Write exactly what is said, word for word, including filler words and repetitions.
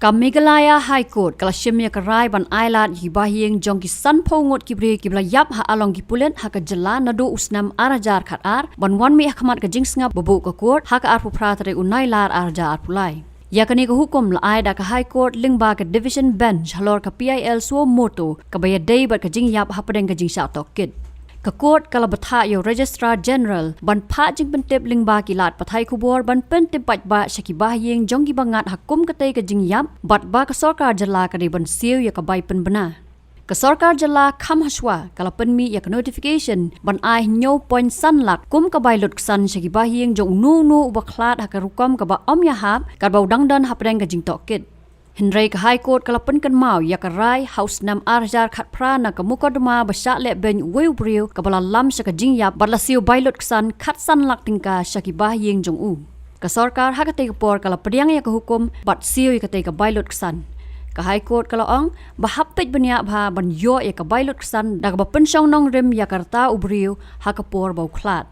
Ka Meghalaya High Court ka la shim ïa ka rai ban ailad ïa ki bahaïing jong ki sanphew ngut ki briew kiba la ïap ha along ki pulit ha ka jylla naduh u snem ar hajar khatar ban wan mih ha khmat ka jingsngap ba buh ka court ha ka arphew phra tarik u Nailar ar hajar arphew lai. Ïa kane ka hukum la ai da ka High Court lyngba ka Division Bench halor ka P I L suo motu kaba ïadei bad ka jingïap hapdeng ka jingshah tohkit. Ka court ka la bthah ïa u Registrar General ban phah jingpyntip lyngba ki lad pathai khubor ban pyntip paidbah sha ki bahaïing jong kiba ngat ha kum katei ka jingïap bad ba ka sorkar jylla ka dei ban siew ïa ka bai pynbna. Ka sorkar jylla kham hashwa ka la pynmih ïa ka notification ban ai hynñiew point san lak kum ka bai lutksan sha ki bahaïing jong uno uno uba khlad ha ka rukom kaba ym ïahap katba u dang don hapdeng ka jingtohkit. Hynrei ka High Court ka la pynkynmaw ïa ka rai ha u snem ar hajar khatphra na ka mukotduma ba shah leh beiñ uwei u briew kaba la lam sha ka jingïap bad la siew bai lutksan khatsan lak tyngka sha ki bahaïing jong u. Ka sorkar ha katei ka por ka la pdiang ïa ka hukum bad siew ïa katei ka bai lutksan. Ka High Court ka la ong ba hap peit bniah bha ban ïoh ïa ka bai lutksan da kaba pynshong nongrim ïa ka rta u briew ha ka por ba u khlad.